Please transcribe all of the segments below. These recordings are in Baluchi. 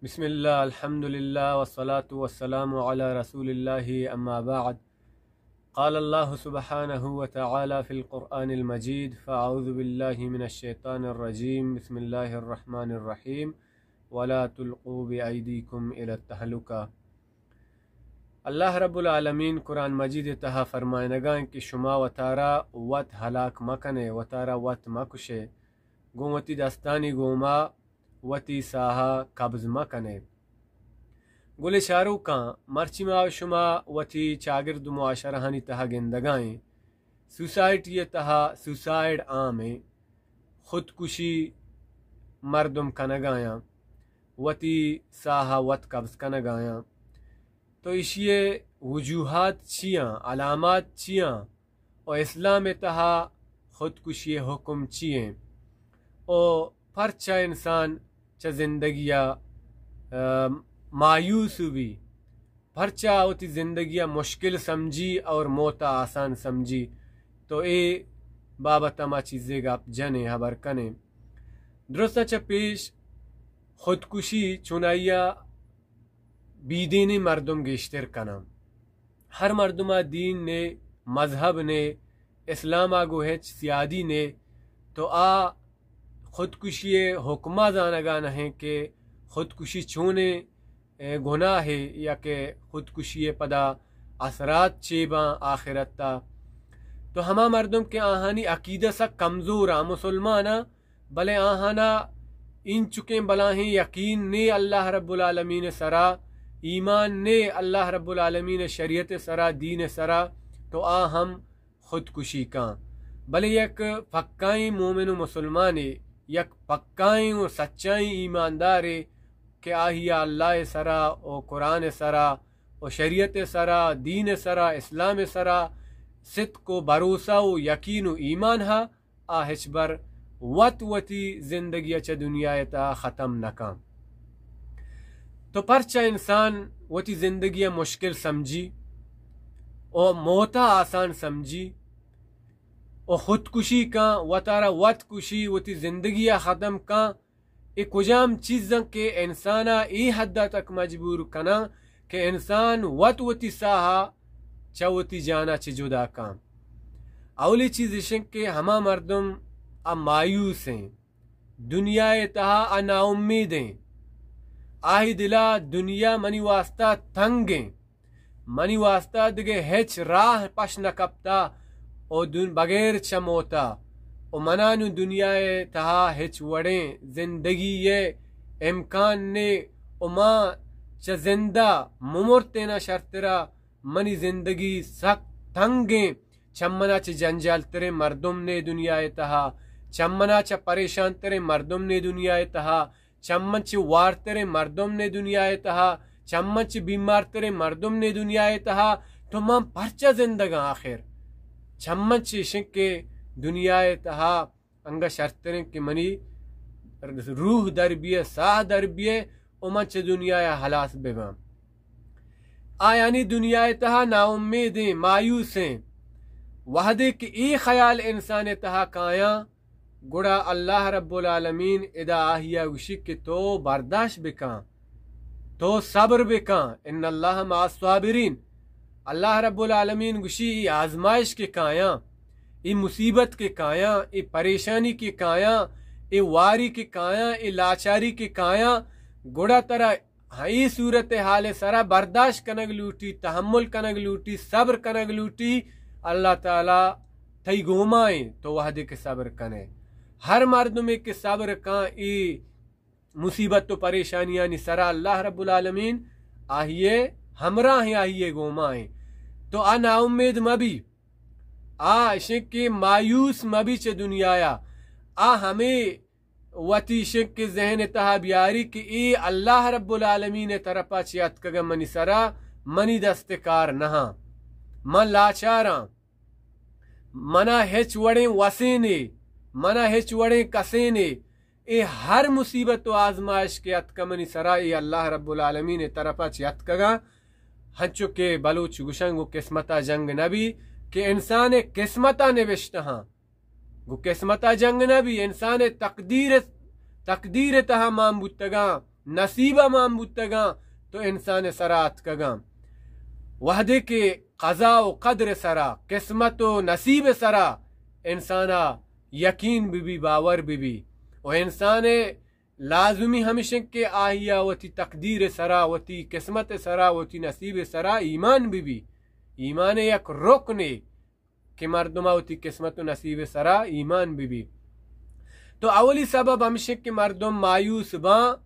بسم الله، الحمد لله، والصلاة والسلام على رسول الله، أما بعد. قال الله سبحانه وتعالى في القرآن المجيد: فأعوذ بالله من الشيطان الرجيم، بسم الله الرحمن الرحيم، ولا تلقوا بأيديكم إلى التهلكة. اللہ رب العالمین قرآن مجید ءِ تہا فرمائنگا انت کہ شما وتارا وت ہلاک مکنے، وتارا وت مکشے، گوں وتی دستانی گوما وتی ساہ ءَ قبض مکنے۔ گل چاروکاں، مرچی ما شما وتی چاگرد و معاشرہانی تہا گندگا ایں، سوسائٹی ءِ تہا سوسائیڈ عام ایں، خودکشی مردم کنگایاں، وتی ساہ ءَ وت قبض کنگایاں۔ تو ایشی ءِ وجوہات چیاں، علامات چیاں؟ و اسلام ءِ تہا خودکشی ءِ حکم چی ایں؟ و پرچا انسان چہ زندگی ءَ، ام، مایوس بی؟ پرچا وتی زندگی ءَ مشکل سمجھی اور موت ءَ آسان سمجھی؟ تو اے بابت ءَ ما چیزے گپ جنیں، ہبر کنیں۔ درستاں چہ پیش خودکشی چونائی ءَ بیدینیں مردم گیشتر کناں۔ ہر مردم ءَ دین نے، مذہب نے، اسلام ءَ گوں ہچ سیادی نے، تو آ خودکشی ءِ حکم ءَ زانگا نہ ایں کہ خودکشی چونیں، اے، گناہے یا کہ خودکشی ءِ پدا اثرات چے باں آخرت ءَ۔ تو ہما مردم کہ آہانی عقیدہ سک کمزور آں، مسلمان آں، بلے آہانا اینچکیں بلاہیں یقین نے اللہ رب العالمین ءِ سرا، ایمان نے اللہ رب العالمین ءِ شریعت ءِ سرا، دین ءِ سرا، تو آ ہم خودکشی کاں۔ بلے یک پکائیں مومن و مسلمانے، یک پکائیں و سچائیں ایماندارے کہ آہیا اللہ ءِ سرا و قرآن ءِ سرا و شریعت ءِ سرا، دین ءِ سرا، اسلام ءِ سرا صدق و بھروسہ و یقین و ایمان ہا، آ ہچبر وت وتی زندگی ءَ چہ دنیا ءِ تہا ختم نہ کن۔ تو پرچا انسان وتی زندگی ءَ مشکل سمجھی و موت ءَ آسان سمجھی و خودکشی کن، وتارا وت کشی، وتی زندگی ءَ ختم کن؟ اے کجام چیزاں کہ انسان ءَ اے حد ءَ تک مجبور کناں کہ انسان وت وتی ساہ ءَ چہ وتی جان ءَ چہ جدا کاں؟ اولی چیز اش انت کہ ہما مردم ءَ مایوس ایں، دنیا ءِ تہا ءَ ناامید ایں، آہی دل ءَ دنیا منی واسطہ تنگ ایں، منی واسطہ دگہ ہچ راہ پش نہ کپتا و دن بغیر چہ موتا و منا نوں دنیا ءِ تہا ہچ وڑیں زندگی ءِ امکان نے و ما چہ زندہ ممرتینا شرترا منی زندگی سک تنگیں۔ چہ منا چہ جنجال تریں مردم نے دنیا ءِ تہا، چہ منا چہ پریشان تریں مردم نے دنیا ءِ تہا، چہ من چہ وارتریں مردم نے دنیا ءِ تہا، چہ من چہ بیمارتریں مردم نے دنیا ءِ تہا، تو من پرچا زندگاں آخر؟ چہ من چہ اشیں کہ دنیا ءِ تہا انگا شرتریں کہ منی روح در بیئے، ساہ در بیئے، و من چہ دنیا ءَ ہلاس بباں۔ آیانی دنیا ءِ تہا ناامیدیں، مایوسیں۔ وہدے کہ اے خیال انسان ءِ تہا کایاں، گڑا اللہ رب العالمین ادا آہیا گوشی کہ تو برداشت بکن، تو صبر بکن، ان اللہ مع الصابرین۔ اللہ رب العالمین گوشی، اے آزمائش کہ کایاں، اے مصیبت کہ کایاں، اے پریشانی کہ کایاں، اے واری کہ کایاں، اے لاچاری کہ کایاں، گڑا ترا اے صورتحال ءِ سرا برداشت کنگ لوٹی، تحمل کنگ لوٹی، صبر کنگ لوٹی۔ اللہ تعالی تئی گوما ایں، تو وہدے کہ صبر کنے۔ ہر مردمے کہ صبر کن، اے مصیبت و پریشانیانی سرا اللہ رب العالمین آہیے ہمراہ ایں، آہیے گوما ایں۔ تو آ ناامید مبی، آ اشیں کہ مایوس مبی چہ دنیایا۔ آ ہمے وتی شک ذہن ءِ تہا بیاری کہ اے اللہ رب العالمین ءِ طرفا چہ اتکگاں منی سرا، منی دست ءِ کار نہاں، من لاچاراں، منا ہچ وڑیں وسے نے، منا ہچ وڑیں کسے نے۔ اے ہر مصیبت و آزمائش کہ اتکہ منی سرا، اے اللہ رب العالمین ءِ طرفا چہ اتکگاں۔ ہنچو کہ بلوچ گوشاں، گوں قسمتا جنگ نبی، کہ انسان ءِ قسمتا نبشتہ ہاں۔ گوں قسمتا جنگ نبی، انسان ءِ تقدیر، تقدیر ءِ تہا مان بوتگاں، نصیب ءَ مان بوتگاں، تو انسان ءِ سرا اتکگاں۔ وہدے کہ قضا و قدر ءِ سرا، قسمت و نصیب ءِ سرا انسان ءَ یقین بہ بی، باور بہ بی، و انسان ءِ لازمی ہمیش انت کہ آئی ءَ وتی تقدیر ءِ سرا، وتی قسمت ءِ سرا، وتی نصیب ءِ سرا ایمان بہ بی۔ ایمان ءِ یک رکنے کہ مردم ءَ وتی قسمت و نصیب ءِ سرا ایمان بہ بی۔ تو اولی سبب ہمیش انت کہ مردم مایوس باں،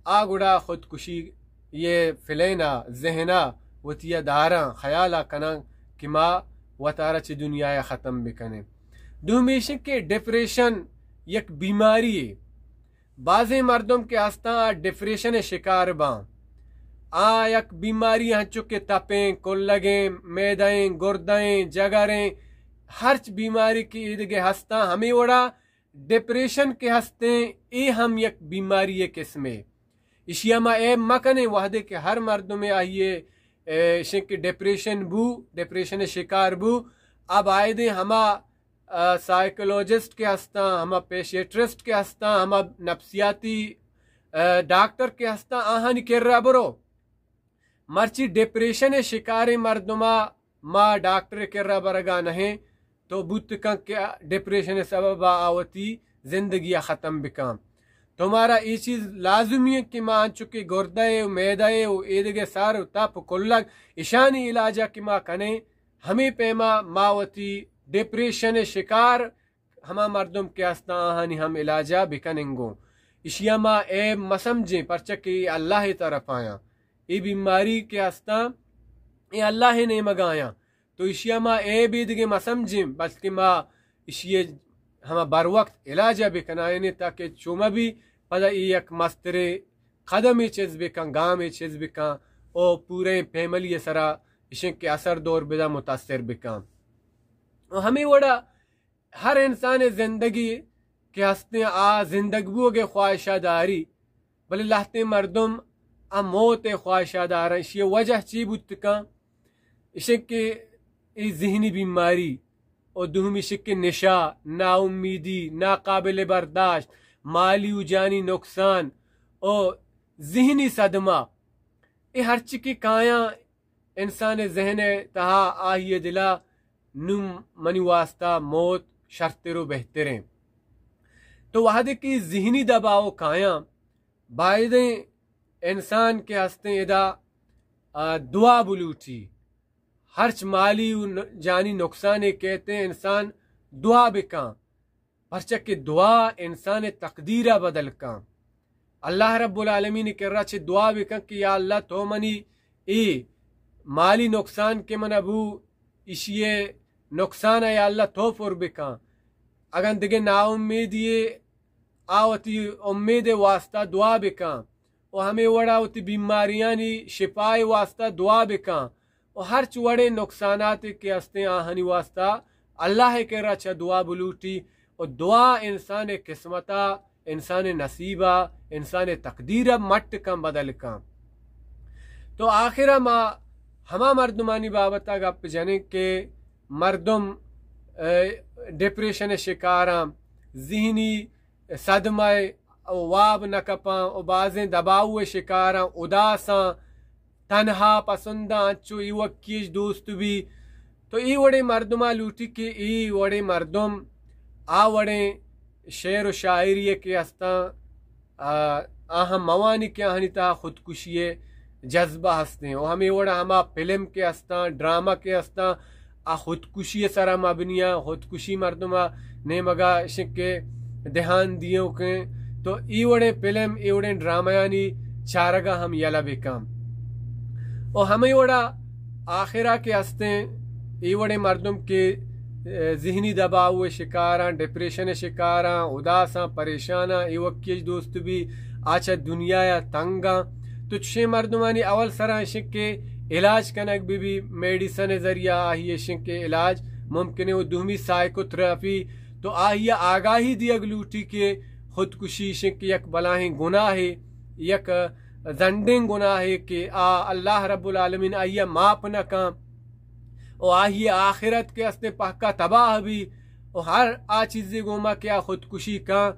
آ گڑا خودکشی ءِ فلین ءَ، ذہن ءَ وتی ءَ داراں، خیال ءَ کناں کہ ما وتارا چہ دنیا ءَ ختم بکنیں۔ دومی ایش انت کہ ڈپریشن یک بیماری یے۔ بازیں مردم کہ ہستاں، آ ڈپریشن ءِ شکار باں۔ آ یک بیماری انچو کہ تپیں، کلگیں، میدہ ایں، گردہ ایں، جگر ایں، ہرچ بیماری کہ ایدگہ ہستاں، ہمے وڑا ڈپریشن کہ ہستیں، اے ہم یک بیماری ءِ قسمے۔ ایشی ءَ ما عیب مکنیں، وہدے کہ ہر مردمے آئی ءَ، اے، شنک ڈپریشن بو، ڈپریشن ءِ شکار بو، آ بایدیں ہما ءَ، سائیکولوجسٹ کہ ہستاں، ہما پیشیٹرسٹ کہ ہستاں، ہما نفسیاتی، ءَ، ڈاکٹر کہ ہستاں، آہانی کرا برو۔ مرچی ڈپریشن ءِ شکاریں مردما ما ڈاکٹر ءِ کرا برگا نہ ایں، تو بوت کن کہ ڈپریشن ءِ سبب ءَ آ وتی زندگی ءَ ختم بکن۔ تو مارا اے چیز لازمی انت کہ ما انچو کہ گردہ ءَ و میدہ ءَ و ایدگہ سر و تپ و کلگ، اشانی علاج ءَ کہ ما کنیں، ہمے پیما ما وتی ڈپریشن ءِ شکار ہما مردم کہ ہستاں، آہانی ہم علاج ءَ بکنیں گوں۔ اشی ءَ ما عیب مسمجھیں، پرچہ کہ اے اللہ ءِ طرف آیاں۔ اے بیماری کہ ہستاں، اے اللہ ءِ نیمگ ءَ آیاں۔ تو اشی ءَ ما عیب ایدگہ مسمجھیں، بلکہ ما اشی ءِ ہما بروقت علاج ءَ بکنائینیں، تاکہ چو مہ بی پدا اے یک مستریں قدمے چست بکن، گامے چست بکن، او پوریں فیملی ءِ سرا اشیں کہ اثر دور بدا، متاثر بکن۔ و ہمے وڑا ہر انسان ءِ زندگی کہ ہستیں، آ زندگ بوگ ءِ خواہش ءَ داری، بلے لہتیں مردم آ موت ءِ خواہش ءَ داراں۔ اشی ءِ وجہ چی بوت کن؟ اشیں کہ اے ذہنی بیماری، و دومی اشیں کہ نشہ، ناامیدی، ناقابل برداشت، مالی و جانی نقصان و ذہنی صدمہ، اے ہرچی کہ کایاں انسان ءِ ذہن ءِ تہا، آئی ءِ دل ءَ، نوں منی واسطہ موت شرتر و بہتریں۔ تو وہدے کہ ذہنی دباؤ کایاں، بایدیں انسان کہ ہستیں ادا، آ، دعا بلوٹی۔ ہرچ مالی و ن-، جانی نقصانے کیتیں، انسان دعا بکن۔ پرچہ کہ دعا انسان ءِ تقدیر ءَ بدل کن۔ اللہ رب العالمین ءِ کرا چہ دعا بکن کہ یا اللہ، تو منی اے مالی نقصان کہ من ءَ بو، اشی ءِ نقصان ءَ یا اللہ تو پر بکن۔ اگن دگہ ناامیدی یے، آ وتی امید ءِ واسطہ دعا بکن۔ و ہمے وڑا وتی بیماریانی شفا ءِ واسطہ دعا بکن۔ و ہرچ وڑیں نقصاناتے کہ ہستیں، آہانی واسطہ اللہ ءِ کرا چہ دعا بلوٹی۔ و دعا انسان ءِ قسمت ءَ، انسان ءِ نصیب ءَ، انسان ءِ تقدیر ءَ مٹ کن، بدل کن۔ تو آخر ءَ ما ہما مردمانی بابت ءَ گپ جنیں کہ مردم، اے، ڈپریشن ءِ شکاراں، ذہنی صدمہ ءَ، واب نہ کپاں و بازیں دباؤ ءِ شکاراں، اداساں، تنہا پسنداں، انچو ایوکیش دوست بی۔ تو اے وڑیں مردماں لوٹی کہ اے وڑیں مردم آ وڑیں شعر و شاعری ءَ کہ ہستاں، آ، آہاں موانی کہ آہانی تہا خودکشی ءِ جذبہ ہستیں۔ و ہمے وڑا ہما فلم کہ ہستاں، ڈرامہ کہ ہستاں، آ خودکشی ءِ سرا مبنی آں، خودکشی مردم ءِ نیمگا اشیں کہ دھیان دیوکیں۔ تو اے وڑیں فلم، اے وڑیں ڈرامہانی چارگا ہم یلہ بکن۔ و ہمے وڑا آخرا کہ ہستیں، اے وڑیں مردم کہ، اے، ذہنی دباؤ ءِ شکاراں، ڈپریشن ءِ شکاراں، اداساں، پریشاناں، ایوکیش دوست بی، آ چہ دنیا ءَ تنگاں۔ تو چشیں مردمانی اول سرا اشیں کہ علاج کنگ بہ بی، میڈیسن ءِ ذریعہ آہی اشیں کہ علاج ممکن ایں۔ و دومی سائیکوتھراپی، تو آہی ءَ آگاہی دیگ لوٹی کہ خودکشی اشیں کہ یک بلاہیں گناہے، یک زنڈیں گناہے کہ آ اللہ رب العالمین آئی ءَ معاف نہ کن۔ و آہی آخرت کہ ہستیں پہکا تباہ بی۔ و ہر آ چیزے گوما کہ آ خودکشی کن،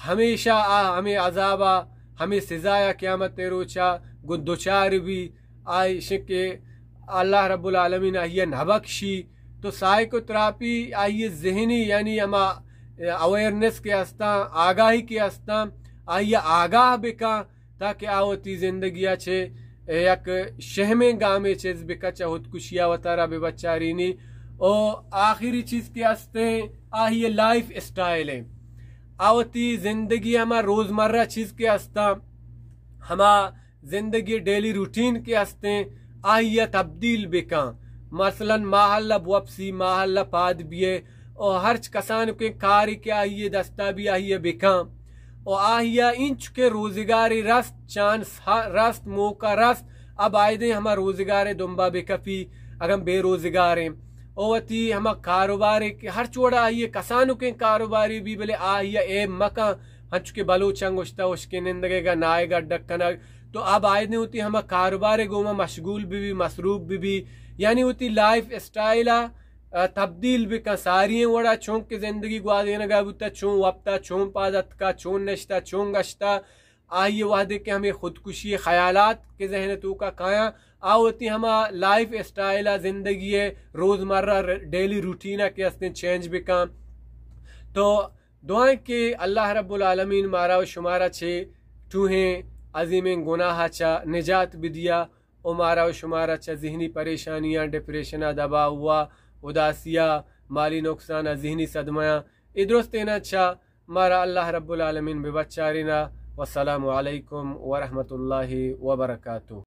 ہمیشہ آ ہمے عذابا، ہمے سزایا قیامت روچا گوں دچار بی، آئی شکے اللہ رب العالمین آئی نہ بخشی۔ تو سائیکوتراپی آئی ذہنی، یعنی ہما اویئرنس کہ استاں، آگاہی کہ استاں، آئی آگاہ بکاں، تاکہ آ وتی زندگیا چہ یک شہمیں گامے چیز بکا، چہ خودکشیا وتارا بہ بچارینی۔ او آخری چیز کہ استیں، آئی لائف اسٹائل ہیں۔ آ وتی زندگی ہما روزمرہ چیز کہ استاں، ہما زندگی ڈیلی روٹین کہ استیں، آئی تبدیل بکاں۔ مثلاً ماحلہ بوپسی، ماحلہ پاد بیئے، او ہرچ کسانکیں کاری کہ آئی دستا بی، آئی بکاں۔ او آئی انچکیں روزگاری رست، چانس ہا-، رست، موقع رست، اب آئیدیں ہما روزگار دنبا بکپی، اگاں بے روزگاریں۔ او وتی ہما کاروبارے کہ ہرچ وڑا آئی کسانکیں کاروباری بی، بلے آئی عیب مکاں، ہنچو کہ بلوچاں گوشتہ، ہشکیں نندگے گا نائے گڈک کنگ۔ تو آ بایدیں وتی ہما کاروبارے گوما مشغول بہ بی، مصروف بہ بی، یعنی وتی لائف اسٹائل ء، ء، تبدیل بکن۔ ساری وڑا چونکہ زندگی گوازینگا بوتا، چون وپتا، چون پاد اتکا، چون نشتا، چون گشتا، آئی وہدے کہ ہمیں خودکشی خیالات کہ ذہن توکا کایاں، آ وتی ہما لائف اسٹائل ء، زندگی ء روزمرہ ر-، ڈیلی روٹین ء کہ استیں چینج بکن۔ تو دعائیں کہ اللہ رب العالمین مارا و شمارا چہ ٹوہیں عظیمیں گناہ ء چہ نجات بدیا و مارا و شمارا چہ ذہنی پریشانیاں، ڈپریشن ء، دباؤ ء، اداسی ء، مالی نقصان ء، ذہنی صدمہ ء، اے درستیناں چہ مارا اللہ رب العالمین بہ بچارینا۔ والسلام علیکم ورحمۃ اللہ وبرکاتہ۔